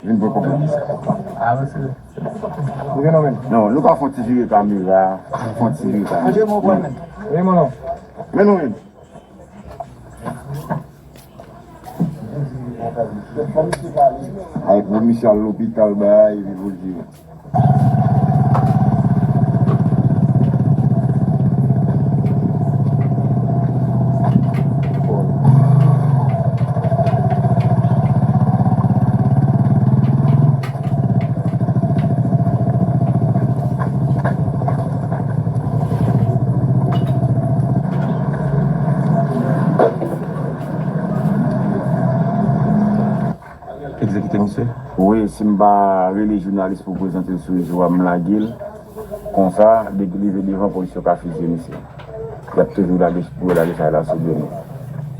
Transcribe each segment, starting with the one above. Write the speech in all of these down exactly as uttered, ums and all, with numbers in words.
Vin pran kòb la. Non, nou ka fè yon ti vire kamera. Fè yon ti vire kamera. Men nou menm. Ay, pou misye al lopital, bay, epi pou l di. Egzekite misye. Wi, si m pa rele jounalis pou prezante l sou rezo a, m lage l. Konsa, depi l rive devan, polis yo ka fiziye misye. Y ap toujou lage, pou yo lage sa la sou do nou.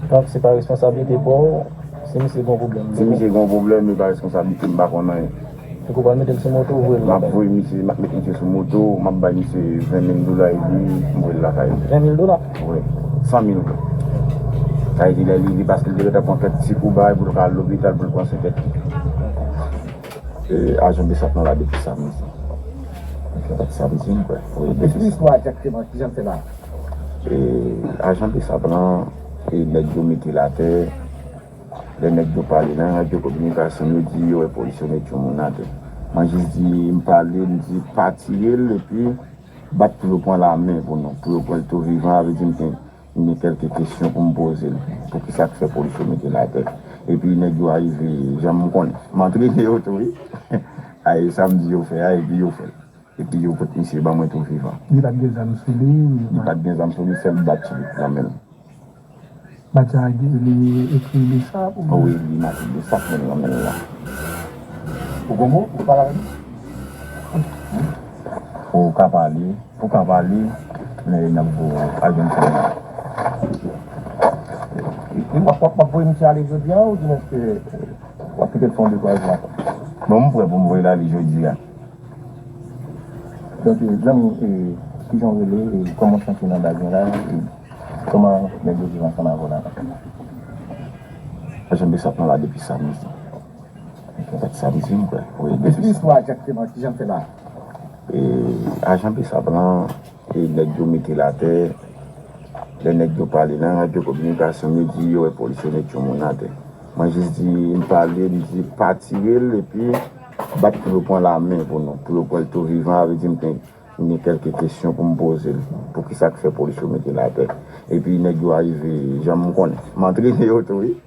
Donk, se pa responsablite pa w, si misye gen yon pwoblèm. Si misye gen yon pwoblèm, e pa responsablite m, m pa konn anyen. Donk, ou pral mete l sou moto, ou voye l lakay? M ap voye misye, m ap met misye sou moto, m ap bay misye ven mil dola epi m voye l lakay li. Ven mil dola? Wi, san mil wi. Sa vle di lè li rive, paske l te gentan pran kèk ti kou bay pou l ka al lopital pou l pran swen tèt li. E, ajan BSAP nan la depi samdi. Depi samdi, m kwè. Wi, depi. Esplike istwa a egzakteman, kijan l fè la? E, ajan BSAP lan, e, nèg yo mete l atè. Lè nèg yo pale nan radyo kominikasyon, yo di yo wè polis yo met yon moun atè. Mwen jis di, m pale, m di pa tire l, epi bat pou yo pran lamen pou nou, pou yo pran l tou vivan, sa vle di m gen, m gen kèlke kesyon pou m poze l. Poukisa k fè polis yo mete l atè? Epi nèg yo arive, jan m konnen. M antrene yo tou, wi. Ay, sa m di yo fè a, epi yo fè l. Epi yo pot misye ban mwen tou vivan. Li pa t gen zam sou li? Li pa t gen zam sou li, sèl bat li nan men l. Bat sa li ekri BSAP oubyen? Wi, li make BSAP men nan men l la. Ou gon mo? Ou pale avè m? Ou ka pale, ou ka pale, men n ap voye w al jwenn fanmi w. E w ap, w ap, w ap voye misye ale jodi a, oudimens ke w ap kite l fè yon de twa jou ankò? Bon, m prè pou m voye l ale jodi a. Donk, e, zanmi, e, kijan w rele, e, kòman w santi w nan baz lan la, e, kòman nèg yo viv ansanm avè w la? Ajan BSAP lan la depi samdi. Depi samdi, m kwè. Wi, depi. Esplike istwa a egzakteman, kijan l fè la? E, ajan BSAP lan, e, nèg yo mete l atè. Lè nèg yo pale nan radyo kominikasyon, yo di yo wè polis yo met yon moun atè. Mwen jis di, m pale, m di pa tire l, epi bat pou yo pran lamen pou nou, pou yo pran l tou vivan, sa vle di m gen, m gen kèlke kesyon pou m poze l. Poukisa k fè polis yo mete l atè? Epi nèg yo arive, jan m konnen. M antrene yo tou, wi.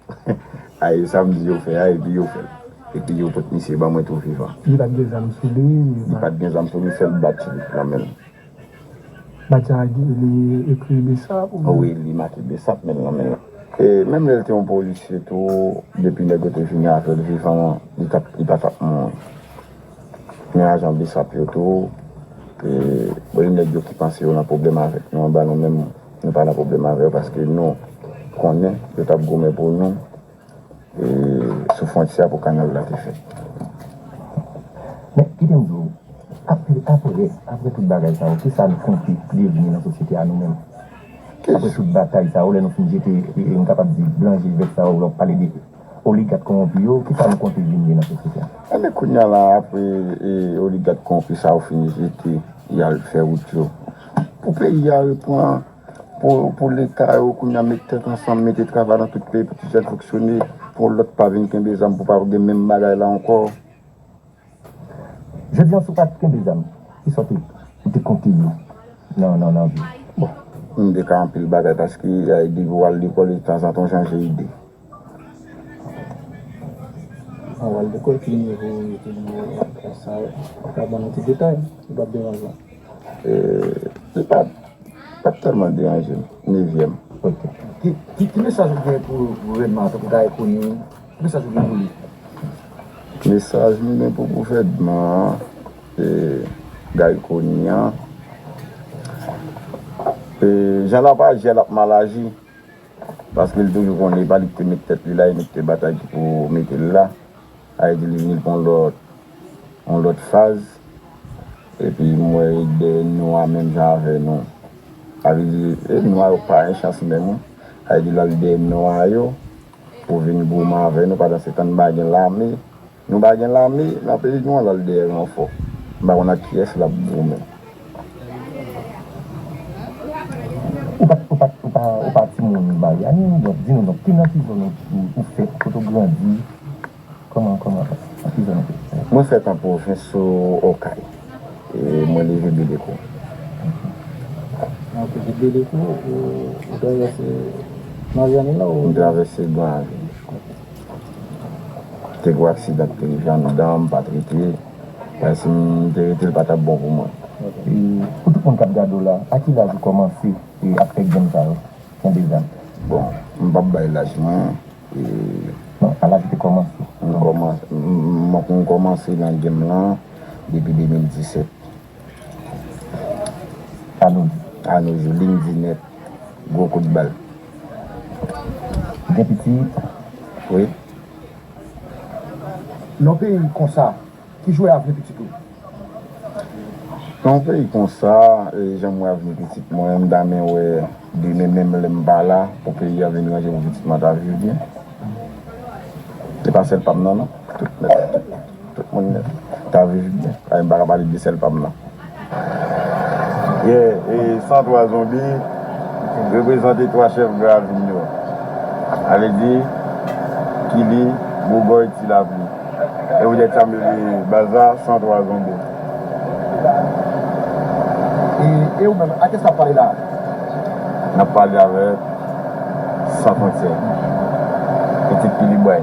Ay, sa m di yo fè a, epi yo fè l. Epi yo pot misye ban mwen tou vivan. Li pa t gen zam sou li? Li pa t gen zam sou li, sèl bat li nan men l. Bat sa li ekri BSAP oubyen? Wi, li make BSAP men l nan men l. E menm lè l te yon polisye tou, depi nèg yo te vini avè l vivan, li t ap, li pa t ap mouri. Men ajan BSAP yo tou, e, bon, gen nèg yo ki panse yo nan pwoblèm avèk nou, anba nou menm, nou pa nan pwoblèm avè yo, paske nou konnen yo t ap goumen pou nou, e, sou fwontyè a pou kanal la te fèt. Men, kite m di w, apre, apre, apre tout bagay sa yo, kisa nou konte devni nan sosyete a nou menm? Apre tout batay sa yo, lè nou fin jete, e, e, m kapab di, blan je vèt sa yo, lè w pale de oligak kowonpi yo, kisa nou konte vin ye nan sosyete a? Enben, kounye a la, apre, e, oligak kowonpi sa yo fin jete, y al fè wout yo. Pou peyi a reprann, pou, pou Leta yo kounye a met tèt ansanm, mete travay nan tout peyi pou ti jèn fonksyone, pou lòt pa vin kenbe zam, pou pa gen menm bagay la ankò. Jodi a, si w pa t kenbe zam, kisa w te, ou te konte ye nan, nan, nan vi w? Bon, m te ka anpil bagay paske, e, depi w al lekòl, e tanzantan w chanje ide. An w al lekòl, ki nivo w ye, ki nivo w sa, ou ka ban nou ti detay, si pa t deranje w? E, li pa, pa t tèlman deranje m. Nevyèm. Ok. Ki, ki, ki mesaj ou gen pou, pou gouvènman an, tankou Guy Conille, ki mesaj ou gen pou li? Mesaj m gen pou gouvènman an, e, Guy Conille an, e, jan l ap aji a, l ap mal aji. Paske l toujou konnen, e pa li ki te met tèt li la, e nou ki te batay ki pou mete l la. Sa vle di li vini pou yon lòt, yon lòt faz. Epi m wè li dèyè nwa menm jan avè nou. Sa vle di, e nwa yo pa gen chans menm, wi. Sa vle di l al dèyè nwa yo pou vin goumen avè nou, pandan se tan n pa gen lame. Nou pa gen lame nan peyi nou an, l al dèyè ranfò. M pa konn ak kiyès l ap goumen. Ou pa, ou pa, ou pa, ou pa timoun Maryani, donk, di nou, donk, ki nan ki zòn ou, ou, ou fèt, kote w grandi, kòman, kòman, nan ki zòn ou fèt? Mwen fèt an pwovens sou Okay. E mwen leve Belekou. Ok, de Belekou, ou, ou travèse Maryani la, ou? M travèse Gran Ravin. Te gwo aksidan ki te rive anndan, m pa t rete. Paske si m te rete, l pa t ap bon pou mwen. E, pou tout moun k ap gade w la, a ki laj ou kòmanse e ap fè game sa yo? Konbyen zam? Bon, m p ap bay laj mwen. E, non, a laj ou te kòmanse? M kòmanse, m, m, m kòmanse nan game lan depi de mil disèt. Anojou. Anojou, liy di nèt, gwo kout bal. Gen pitit? Wi. Nan peyi konsa, ki jan w wè avni pitit ou? Nan yon peyi konsa, e, jan m wè avni pitit mwen, m ta renmen wè demen, menm lè m pa la, pou peyi a vin ranje pou pitit mwen ta viv byen. Se pa sèl pa m nan, non. Tout nèt, tout, tout moun nèt ta viv byen. Ay, m pa ka pale de sèl pa m nan. Yeah, e san twa Zonbi reprezante twa chèf Gran Ravin yo. Sa vle di, Kili, Bougòy, Ti Lapli. E ou dèt sa m rele baz la, san twa Zonbi. E, e ou menm, a kiyès n ap pale la? N ap pale avèk San Fwontyè, pitit Kili Bway.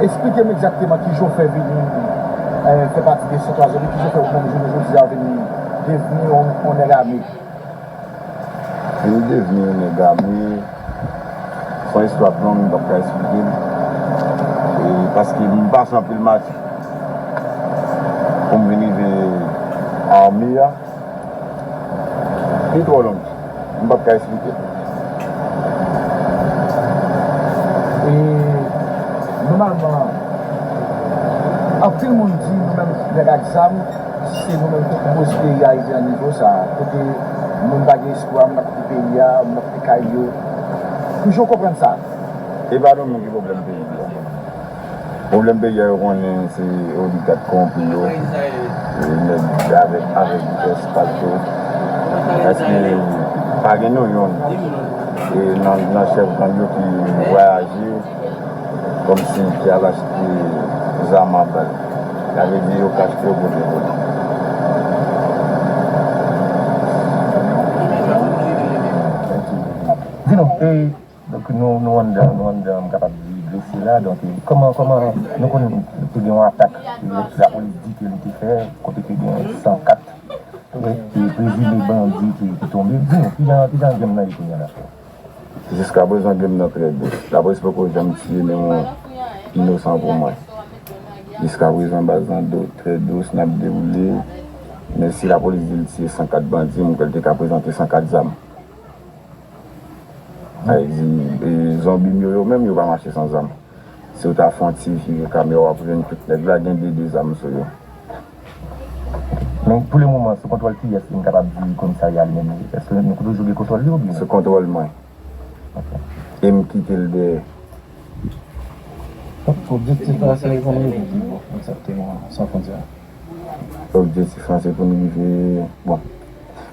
Eksplike m egzakteman ki jan w fè vini, eh, fè pati de san twa Zonbi, ki jan w fè ou menm jounen jodi a vini devni yon, yon nèg ame. Vin devni yon nèg ame, se yon istwa k long, m p ap ka eksplike l. E paske m pase anpil match pou m vin rive ame a. Li twò long. M p ap ka eksplike l. E, nòmalman, anpil moun di nou menm nèg ak zam, se nou menm ki koz peyi a rive nan nivo sa a, kote moun pa gen espwa, moun ap kite peyi a, moun ap kite kay yo. Ki jan w konprann sa? E pa nou menm ki pwoblèm peyi a. Pwoblèm peyi a, yo konnen se oligak kowonpi yo. E nèg avèk, avèk vitès palto. Paske pa gen nou yonn. E nan, nan chèf gang yo ki vwayaje kòmsi ki al achte zam a bal. Sa vle di yo ka achte yo pote vòlè. Di nou, e, donk, nou, nou anndan, nou anndan, m kapab di, blese la, donk, e, kòman, kòman nou konn te gen yon atak, e, lapolis di ke li te fè, kote te gen san kat, e, e, prezime bandi ki, ki tonbe. Di nou, kijan, kijan game nan ye kounye a la? Jiskaprezan, game nan trè dous. Lapolis poko janm tiye menm yon inosan pou mwen. Jiskaprezan, baz lan dou-, trè dous, n ap dewoule. Men si lapolis di l tiye san kat bandi, m kwè l te ka prezante san kat zam. Sa vle di, e, zonbi m yo, yo menm, yo pa mache san zam. Si w ta fè yon ti vire kamera, w ap jwenn tout nèg la gen de, de zam sou yo. Men pou le moman, sou kontwòl kiyès nou kapab di komisarya a li menm li? Èske nou toujou gen kontwòl li oubyen? Sou kontwòl mwen. Ok. E m kite l dèyè. Donk, objektif la, se pou nou rive pi wo, egzakteman, San Fwontyè. Objektif la, se pou nou rive, bon,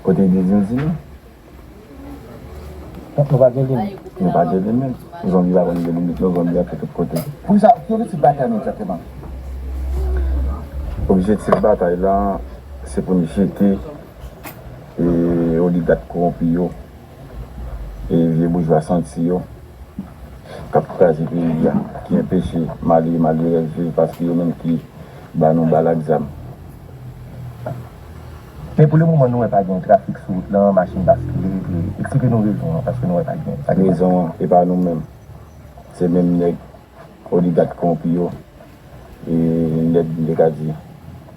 kote Dye di nou. Donk, nou pa gen limit. Nou pa gen limit. Zonbi pa konn gen limit, non, zonbi ap fè tout kote. Poukisa, ki objektif batay nou egzakteman? Objektif batay la, se pou n jete, e, oligak kowonpi yo, e, vye boujwa santi yo, k ap kraze peyi a, ki enpeche malere, malerèz viv, paske yo menm ki ba nou bal ak zam. Men pou le moman, nou wè pa gen trafik sou wout lan, machin baskile, e eksplike nou rezon an, paske nou wè pa gen, pa gen. Rezon an, e pa nou menm. Se menm nèg oligak kowonpi yo, e nèg, m te ka di,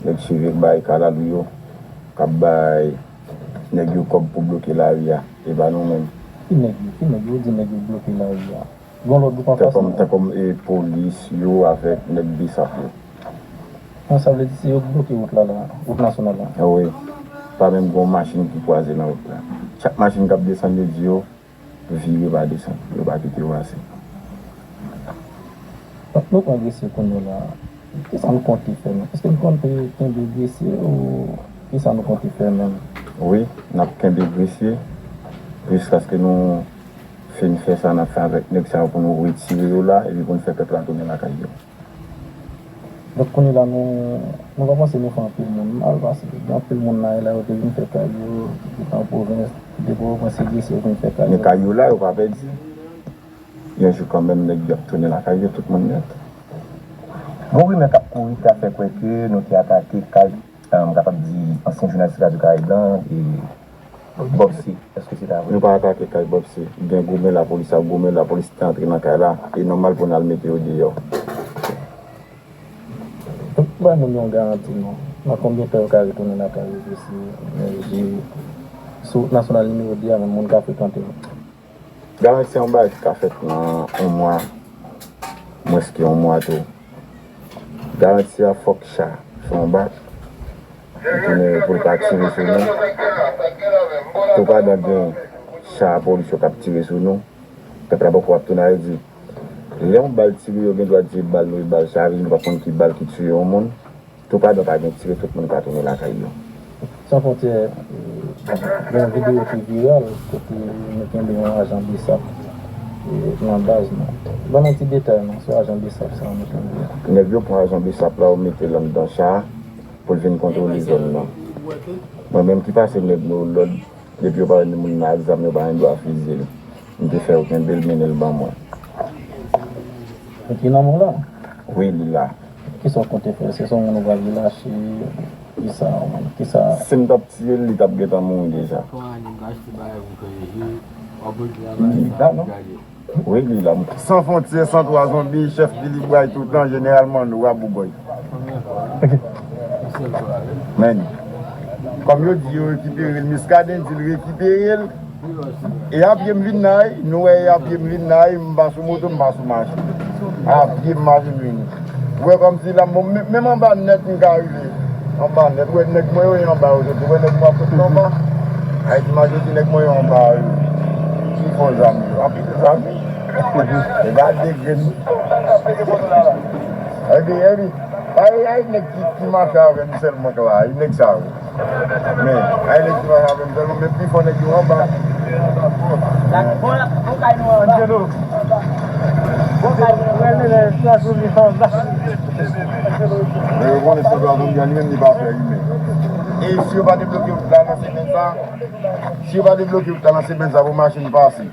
nèg cheve k bay kalalou yo, k ap bay nèg yo kòb pou bloke lari a, e pa nou menm. Ki nèg yo? Ki nèg yo? Ou di nèg yo bloke lari a. Gon lòt gwoup anfas nou? Tankou, tankou, e, polis yo avèk nèg B S A P yo. Non, sa vle di se yo k bloke wout la, la, wout nasyonal la. A wi. Pa menm gon machin ki kwaze nan wout la. Chak machin k ap desann, yo di yo vire pa desann. Yo pa kite yo pase. Donk, nou pran Gresye kounye la. Kisa nou konte fè menm? Èske nou konte kenbe Gresye ou kisa nou konte fè menm? Wi, n ap kenbe Gresye jiskaske nou fin fè sa n ap fè avèk nèg sa yo pou nou retire yo la epi pou n fè pèp la tounen lakay yo. Donk, kounye la, nou, nou pa panse nou fè anpil moun mal, paske gen anpil moun la, la yo te vin fè kay yo, ki te an pwovens, ki te Pòtoprens, se Gresye yo vin fè kay yo. Men kay yo la, yo pa pèdi. Yon jou kanmenm, nèg yo ap tounen lakay yo, tout moun nèt. Gon rimè k ap kouri ki ta fè kwè ke nou te atake kay, eh, m kapab di, ansyen jounalis Radyo Karayib lan, e Bob C. Èske se ta vre? Nou pa atake kay Bob C. Gen goumen, lapolis ap goumen, lapolis te antre nan kay la, e nòmal pou n al mete yo deyò. Ban nou yon garanti non. Nan konbyen tan yo ka retounen lakay yo, si, eh, si, sou wout nasyonal nimewo de a, menm moun ka frekante l? Garanti se yon bagay ki ka fèt nan yon mwa, mwens ke yon mwa tou. Garanti a, fòk cha fè yon bak, li tounen pou l ka tire sou nou. Tou padan gen cha polis yo k ap tire sou nou, pèp la poko ap tounen. Sa vle di, lè yon bal tire, yo gen dwa di bal nou, e bal chaje, nou pa konn ki bal ki tiye yon moun. Tou padan pa gen tire, tout moun ka tounen lakay yo. San Fwontyè, eh, bon, gen yon videyo ki viral kote nou kenbe yon ajan BSAP, eh, nan baz nou. Ban nou ti detay non, sou ajan BSAP sa a nou kenbe a. Nèg yo pran ajan BSAP la, yo mete l anndan cha a pou l vin kontwole zòn nan. Mwen menm ki pase nèg nou lòd, depi yo pa wè moun nan ak zam, yo pa gen dwa fizye l. M te fè yo kenbe l, mennen l ban mwen. Li nan men w la? Wi, li la. Kisa w konte fè? Se yon moun ou pral relache? Kisa, kisa? Si m t ap tiye l, li t ap gentan mouri deja. Li la, non? Wi, li la. San Fwontyè, san twa zonbi, chèf Billy Bray toutan, jeneral Manno, wa boubòy. Men, kòm yo di yo rekipere l, Muscadin di l rekipere l. E apye m vin la, wi. Nou wè, e apye m vin la, wi. M pa sou moto, m pa sou machin. Apye m mache m vini. Ou wè kòmsi la, bon, men- menm anba nèt m ka rive. Anba nèt, ou wè nèg mwen yo, e anba yo soti. Ou wè nèg mwen ap soti anba. Ayiti majorite nèg mwen yo anba yo. Ki fon zam yo. Anpil zam, wi. E pa de grenn. Epi, epi, pa e ay nèg ki, ki mache avè m sèlman k la, e nèg sa yo. Men, ay nèg ki mache avè m sèlman, men pifò nèg yo anba. Bon, la, bon kay nou anba. Bon kay nou anba. Men yo konnen se dwa zonbi a li menm li pa fè rimè. E si yo pa debloke wout la nan semèn sa, si yo pa debloke wout la nan semèn sa pou machin pase,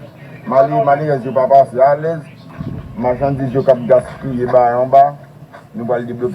male, malerèz yo pa pase alèz, machandiz yo k ap gaspiye bay anba, nou pral debloke.